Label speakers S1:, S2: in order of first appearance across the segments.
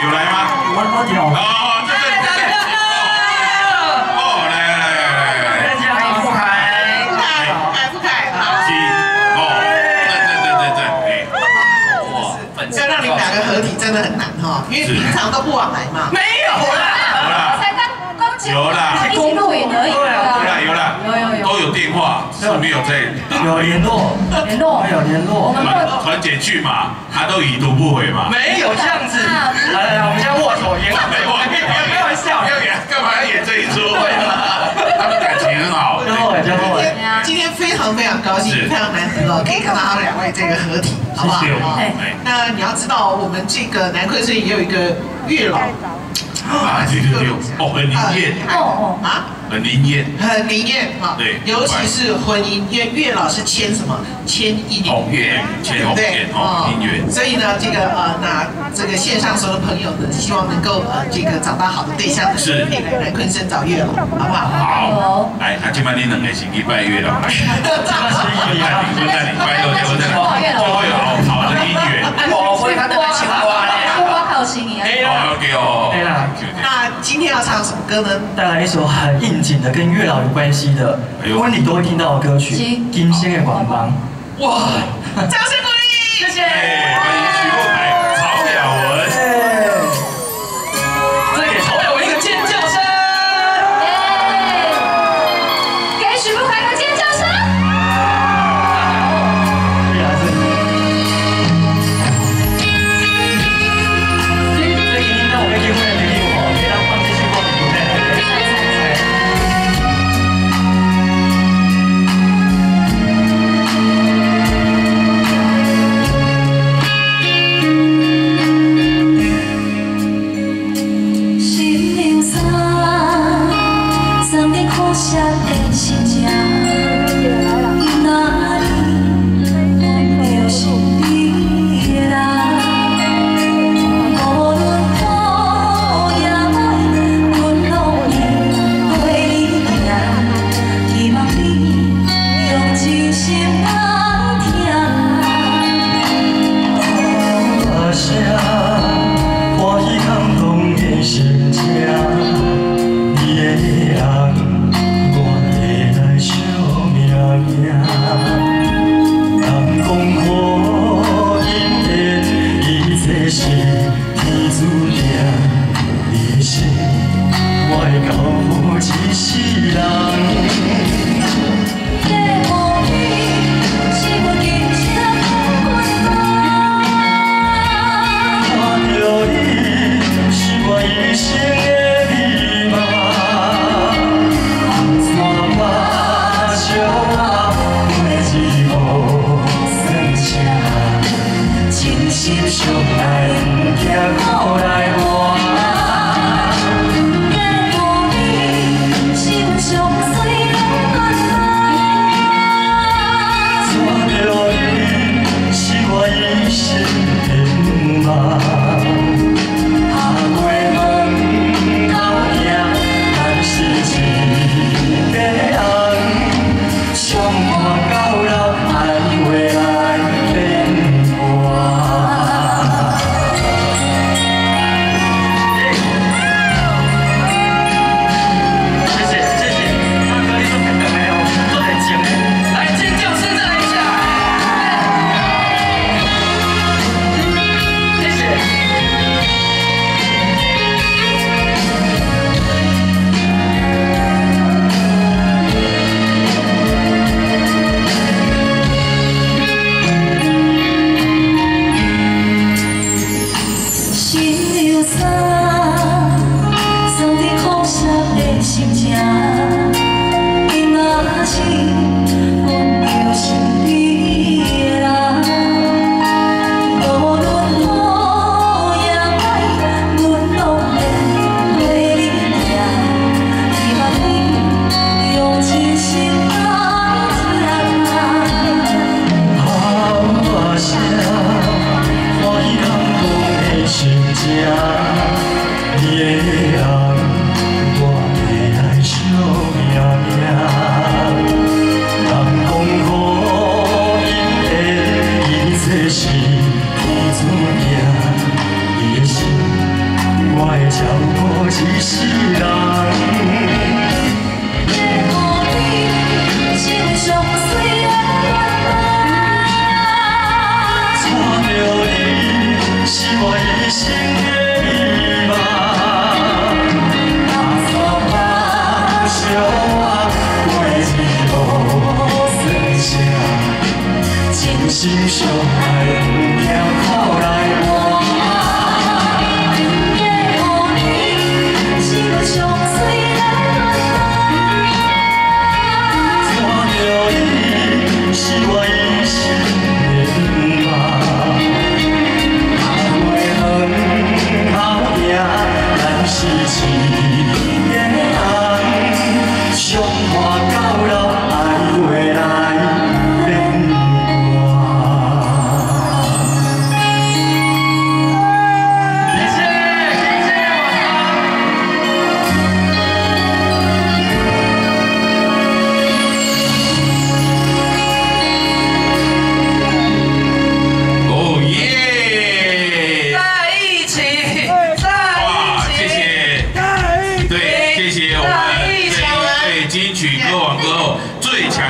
S1: 有來嗎？
S2: 我有。
S1: 哦，對對對。哦，來來來來來。
S2: 歡迎富凱。
S3: 富凱，富凱，好。
S1: 是。哦，對對對對對，哎。哇，
S3: 要讓你們兩個合體真的很難哈，因為平常都不往來嘛。
S2: 沒有啦。
S4: 才剛剛
S1: 有啦，
S4: 一起錄影而已。
S1: 有啦有啦，
S4: 有有有，
S1: 都有電話，是沒有在
S2: 有聯絡，
S4: 聯絡
S2: 有聯絡，
S4: 我們
S1: 傳簡訊嘛，他都已讀不回嘛。
S2: 沒有這樣子，來來來，我們先握手言和，開玩笑，
S1: 要演幹嘛要演這一出？對，他們感情很好。
S2: 對。
S3: 今天非常非常高興，非常難得哦，可以看到他們兩位這個合體，好不好？那你要知道，我們這個南鯤鯓也有一個月老。
S1: 啊，對對對，哦，很靈驗，
S4: 哦哦
S3: 啊，
S1: 很靈驗，
S3: 很靈驗哈，對，尤其是婚姻，因為月老是牽什麼？牽姻
S1: 緣，牽紅線哦，姻緣。
S3: 所以呢，這個那這個線上所有的朋友呢，希望能夠這個找到好的對象，是，可以來南鯤鯓找月老，好不好？
S1: 好，哎，那今晚你兩個先去拜月老，拜你，拜你，拜到就會有好的姻緣。
S2: 我會他等來青蛙嘞，
S4: 我靠心你啊。
S1: 好，OK 哦。
S2: 對啦。
S3: 那今天要唱什麼歌呢？
S2: 帶來一首很應景的，跟月老有關係的，婚禮都會聽到的歌曲《今生的願望》。哇！
S3: 掌聲鼓勵，
S2: 謝謝。
S1: 歡迎許富凱、曹雅雯。
S2: 再給曹雅雯一個尖叫聲。
S4: 給許富凱一個尖叫聲。
S5: 是天注定，你的心。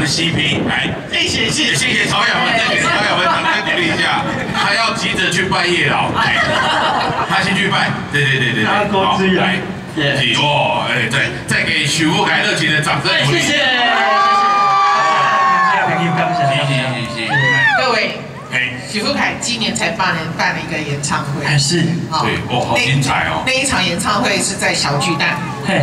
S1: 的 CP，來，
S3: 謝謝謝
S1: 謝謝曹雅雯，再給曹雅雯掌聲鼓勵一下，他要急着去拜月老，他先去拜，對對對對對，好，來，哦，哎，再給許富凱熱情的掌聲鼓勵，
S2: 謝謝，謝謝，
S1: 謝謝謝謝，
S3: 各位。許富凱今年才8年辦了一個演唱會，
S2: 是，
S1: 對，哦，好精彩哦！
S3: 那一場演唱會是在小巨蛋，
S2: 嘿，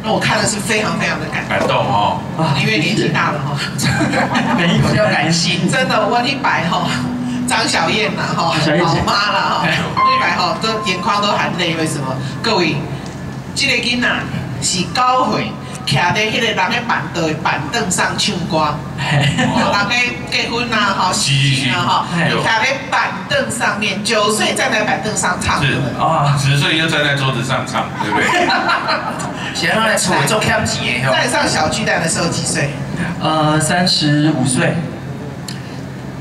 S3: 那我看的是非常非常的感
S1: 動，感動哦，
S3: 因為年紀大了哈，
S2: 沒有
S5: 要感性，
S3: 真的，我一擺哈，張小燕啦哈，老媽啦哈，我一擺哈，都眼眶都含淚，為什麼？各位，這個囡仔是9歲。徛在彼個人的板凳板凳上唱歌，人咧結婚啊，吼，喜慶啊，吼，徛在板凳上面，9歲站在板凳上唱歌，
S1: 啊，10歲又站在桌子上唱，對不對？
S5: 現在厝做欠錢的。
S3: 在上小巨蛋的時候幾歲？35
S2: 歲。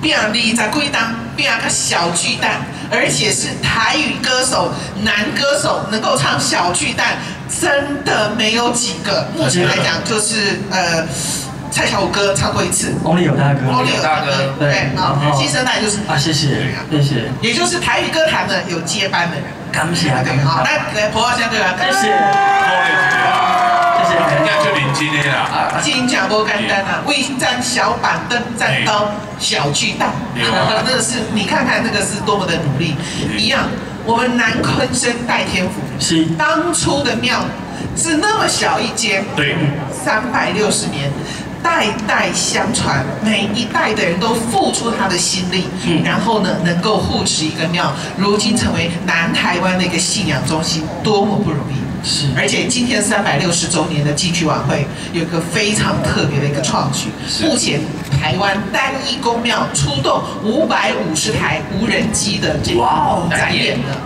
S3: 變20幾冬，變個小巨蛋，而且是台語歌手，男歌手能夠唱小巨蛋。真的沒有幾個，目前來講就是蔡小虎哥唱過一次，
S2: 翁立友大哥，
S3: 翁立友大哥，對，好，新生代就是
S2: 啊，謝謝，謝謝，
S3: 也就是台語歌壇呢有接班的人，
S2: 感謝啊，
S3: 對，好，來來，婆婆先對吧？
S2: 謝謝，謝謝，
S1: 人家就認真的啦，
S3: 真正無簡單啊，為站小板凳站到小巨蛋，那個是你看看那個是多麼的努力，一樣。我們南鯤鯓代天府，
S2: 是
S3: 當初的廟是那麼小一間，
S1: 對，360
S3: 年，代代相傳，每一代的人都付出他的心力，然後呢，能夠護持一個廟，如今成為南台灣的一個信仰中心，多麼不容易。
S2: 是，
S3: 而且今天360週年的進曲晚會有一個非常特別的一個創舉，目前台灣單一宮廟出動550台無人機的這個展演的，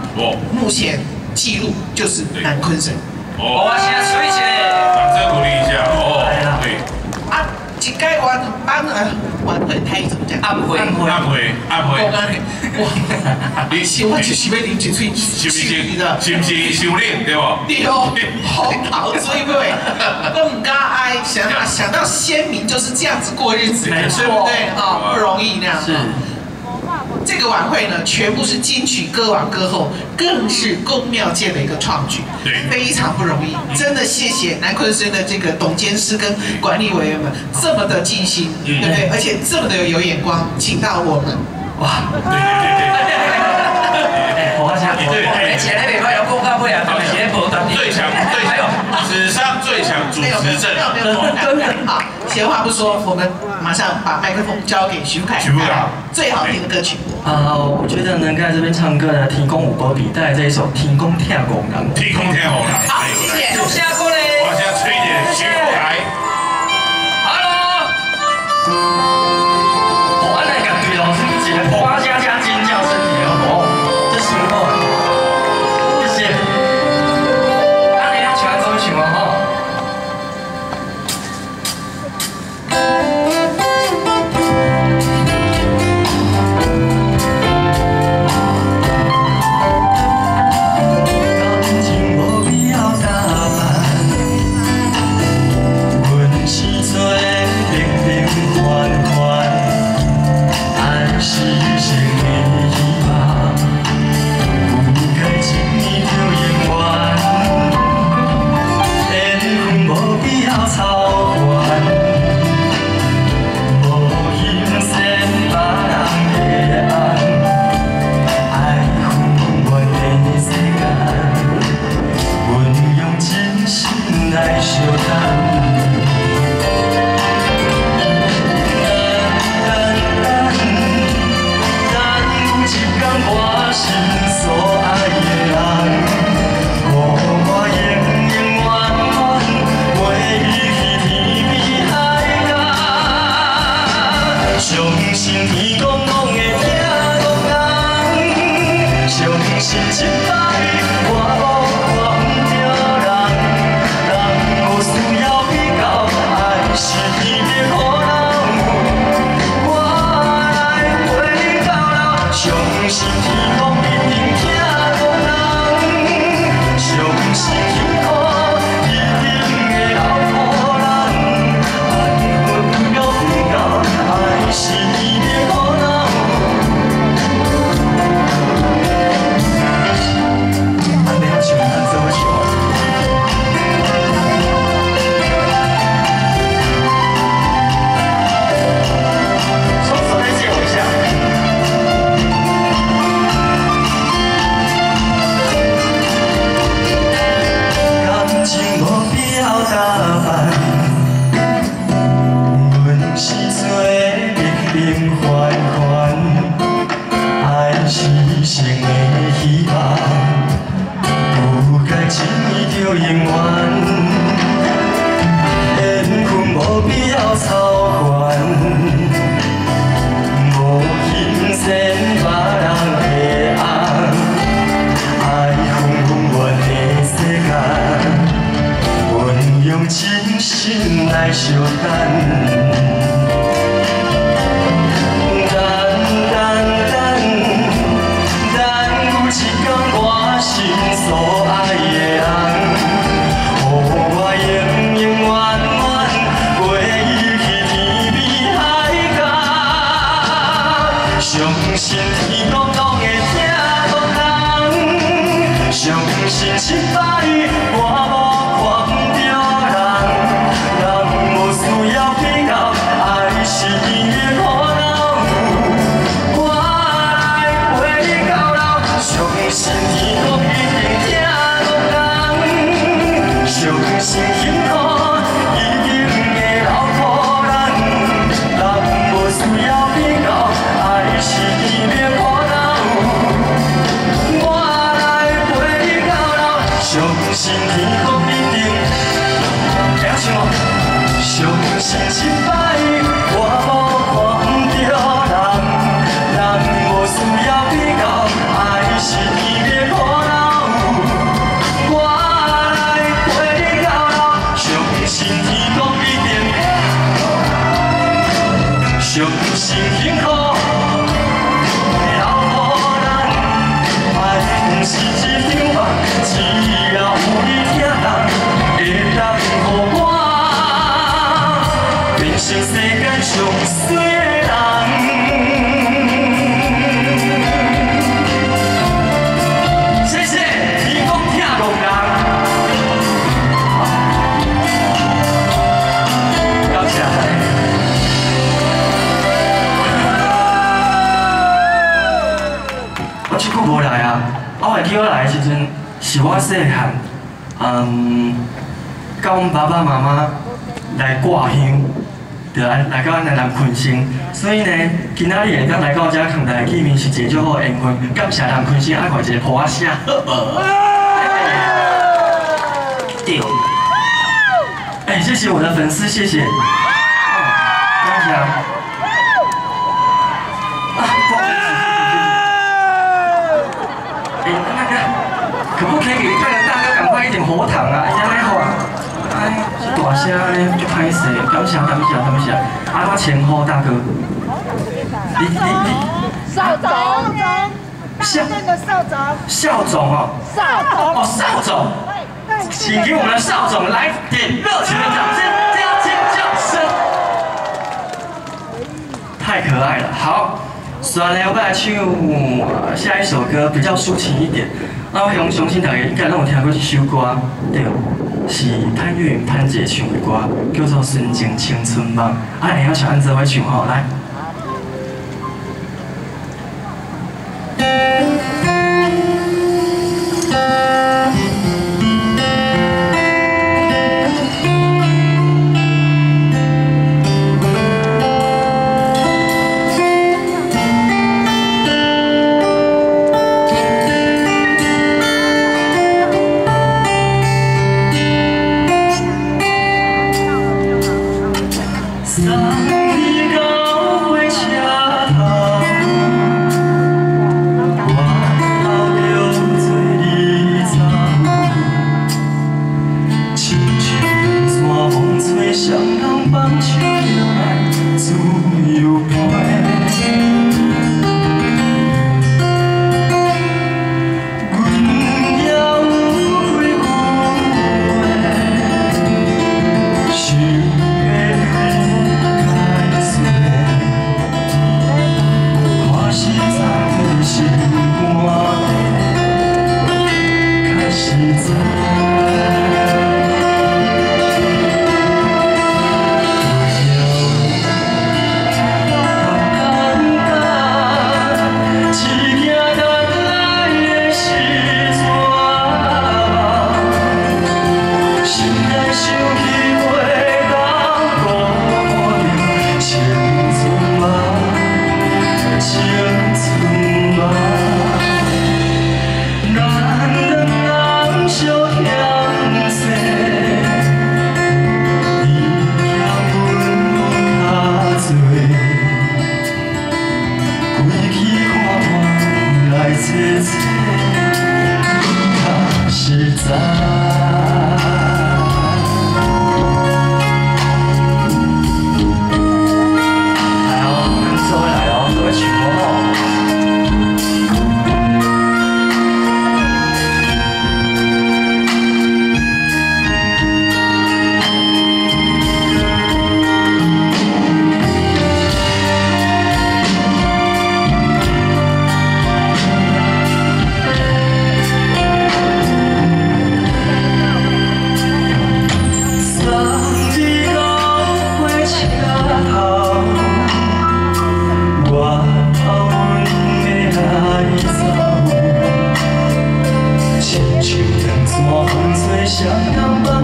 S3: 目前紀錄就是南鯤鯓。
S1: 哦，
S5: 哇，現在吹起來，
S1: 掌聲鼓勵一下哦，對。
S3: 啊，一屆晚晚晚會台語怎麼講？
S5: 暗會，
S1: 暗會，暗會。
S3: 哇！你是我就是欲啉一喙，
S1: 是不是？是不是修煉對不？
S3: 對哦，好老水尾，我唔敢愛想想到先民就是這樣子過日子，對不對？啊，不容易那樣。
S2: 是。
S3: 這個晚會呢，全部是金曲歌王歌后，更是宮廟界的一個創舉，
S1: 對，
S3: 非常不容易。真的謝謝南鯤鯓的這個董監事跟管理委員們這麼的盡心，對不對？而且這麼的有眼光，請到我們。
S2: 哇！
S1: 對對對對，
S2: 我想，
S1: 對，
S5: 而且那邊有公告會啊，
S1: 最強最強，史上最強主持陣，
S3: 沒有沒有，好，閒話不說，我們馬上把麥克風交給許富凱，
S1: 許富凱
S3: 最好聽的歌曲。
S2: 啊，我覺得能在這邊唱歌呢，天公有保庇，帶來這一首《天公疼戇人》。
S1: 天公疼戇人，
S3: 好，謝謝。
S5: 祝下過嘞，
S1: 我先吹點許富凱。
S5: Hello。
S2: 我按呢樂隊哦，是一個花家家尖叫聲，一個哦，這辛苦，謝謝。按呢，唱怎唱啊？吼。感情無必要打扮，阮是做平平凡凡。愛是生的希望，有該情意就永遠。緣分無必要操煩，無欣羨別人的愛，愛分阮的世間，阮用真心來相等。等有一天我心所愛的人，予我永永遠遠陪伊去天邊海角。相信天公攏會疼戇人，相信這擺我無看毋著人，人無需要比較，愛是天定予人。我來陪你到老，相信天公一定疼戇人，相信幸福一定會留予咱，緣分不要比較，信這擺我無看毋著人，人無需要比較，愛是甜蜜苦惱，我來陪你到老，相信天國一定疼憨人，相信幸福一定會留予咱，人無需要比較，愛是甜蜜苦惱，我來陪你到老，相信天國一定會曉唱無？相信這擺我無看毋著人，人無需要比較，愛是甜蜜苦惱，我來陪你到老，相信天國一定，相信幸福會留予咱，愛毋是一場夢，只要有你疼會當予我變成世間上媠的人。謝謝，天公疼憨人。感謝。我這久無來啊，我會記我來的時陣，是我細漢，佮阮爸爸媽媽來掛香，就來到咱的南鯤鯓，所以呢，今仔日會當來到遮囥大家見面是一個足好的緣分。感謝南鯤鯓愛看一個噗仔聲，好無？對。哎，謝謝我的粉絲，謝謝。感謝。啊，不好意思，哎，那個，可不可以給那個大哥趕快一點火糖啊？哎呀，那好啊。哎，這大聲呢，足歹勢，感謝感謝感謝。啊，我稱呼大哥。你
S6: 邵總，
S2: 校
S6: 那個邵總，
S2: 校總哦，
S6: 邵總，
S2: 哦，邵總，請給我們的邵總來點熱情的掌聲加尖叫聲。太可愛了，好，算了，我來唱下一首歌，比較抒情一點。那我相信大家應該攏有聽過這首歌，對，是潘越雲潘姐唱的歌，叫做《純情青春夢》。啊，會曉唱，按做伙唱吼，來。送你到火車頭，我哭著做你走，親像山風吹，双人放手就來自由飛。阮也有幾句話，想欲對你看實在心肝底，較實在。只惊等来的是绝望，心内想起袂当辜负青春梦，青春梦。咱两人相欠债，你欠阮较济。规气看破来坐坐，较实在。来哦，咱做伙来哦，做伙唱哦。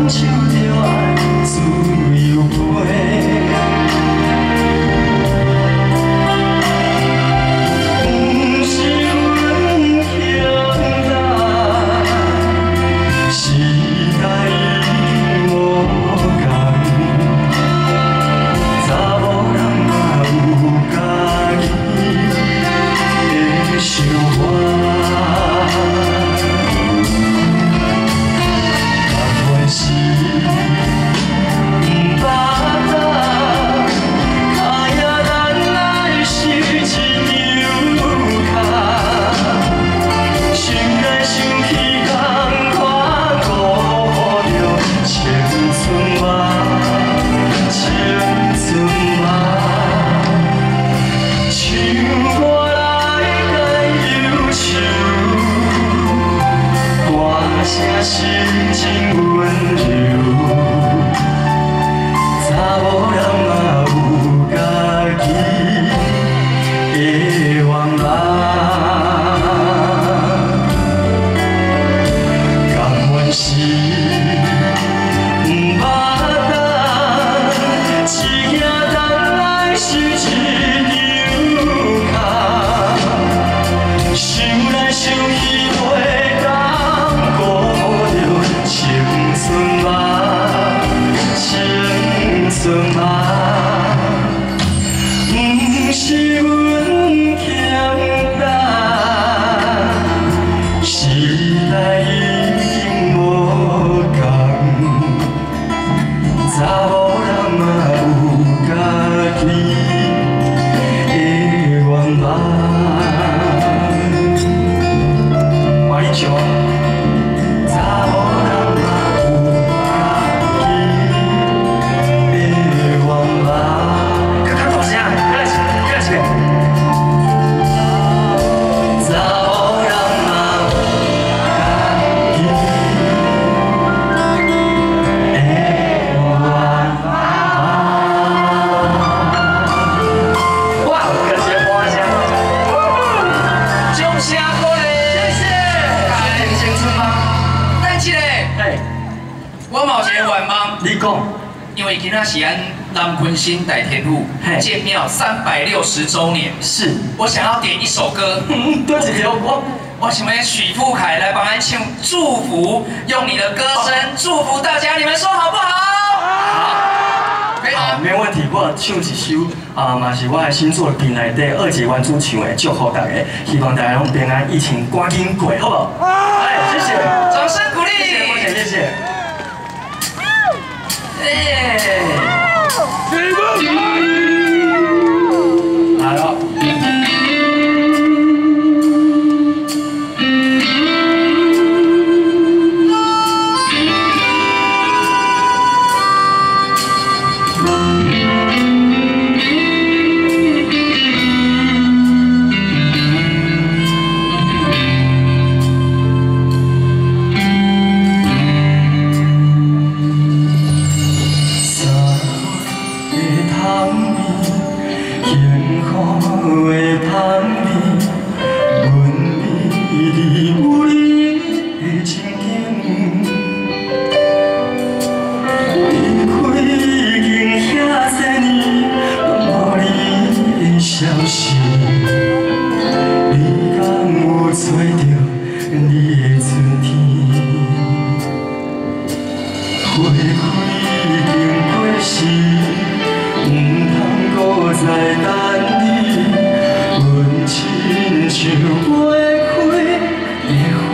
S2: 手就愛自由飛。毋是阮強大，時代已經無仝，查某人嘛有家己的想法。甘願是毋捌等，脚也等來是一張卡，想來想去，仝款辜負著青春夢，青春夢。唱歌來解憂愁，歌聲是真溫柔。查某人嘛有家己的願望，甘願是毋捌等，一行等來是一張卡，想來想去袂當辜負著青春夢，青春夢。毋是阮強大，時代已經無仝，查某人嘛有家己的願望。歡迎唱。查某人嘛有家己的願望。較大聲，再來一遍。查某人嘛有家己的願望。哇，感謝歡聲，
S5: 掌聲鼓勵，
S2: 謝謝。青春夢。
S5: 等一下，
S2: 哎，
S5: 我嘛有一個願望，
S2: 你講，
S5: 因為今仔是咱南鯤鯓代天府建廟360週年，
S2: 是，
S5: 我想要點一首歌。
S2: 對一條
S5: 我想要許富凱來幫咱唱祝福，用你的歌聲祝福大家，你們說好不好？好，可以
S2: 好，
S5: 嗎？
S2: 沒問題。我唱一首啊，嘛是我的新作品內底二姐原主唱的，祝福大家，希望大家攏平安，疫情趕緊過，好無？哎，謝謝，
S5: 掌聲鼓勵，
S2: 謝謝，謝謝。
S5: 哎，
S2: 來了。再等你，阮親像袂開的花。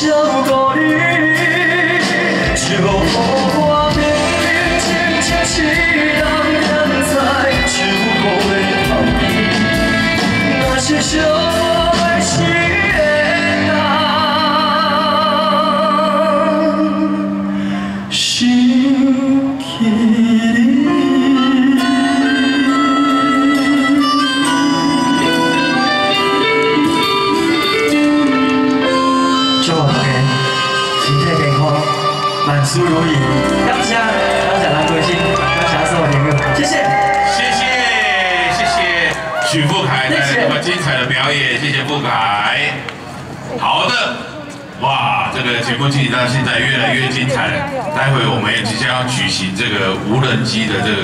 S2: 照顧你，就予我冷冷清清一人踮在樹屋的旁邊。若是相愛時會當想起你。祝大家身體健康，萬事如意。感謝，感謝咱歌星，感謝所有朋友，謝謝。
S1: 謝謝謝謝許富凱帶來這麼精彩的表演，謝謝富凱。好的，哇，這個節目進行到現在越來越精彩了。待會我們也即將要舉行這個無人機的這個。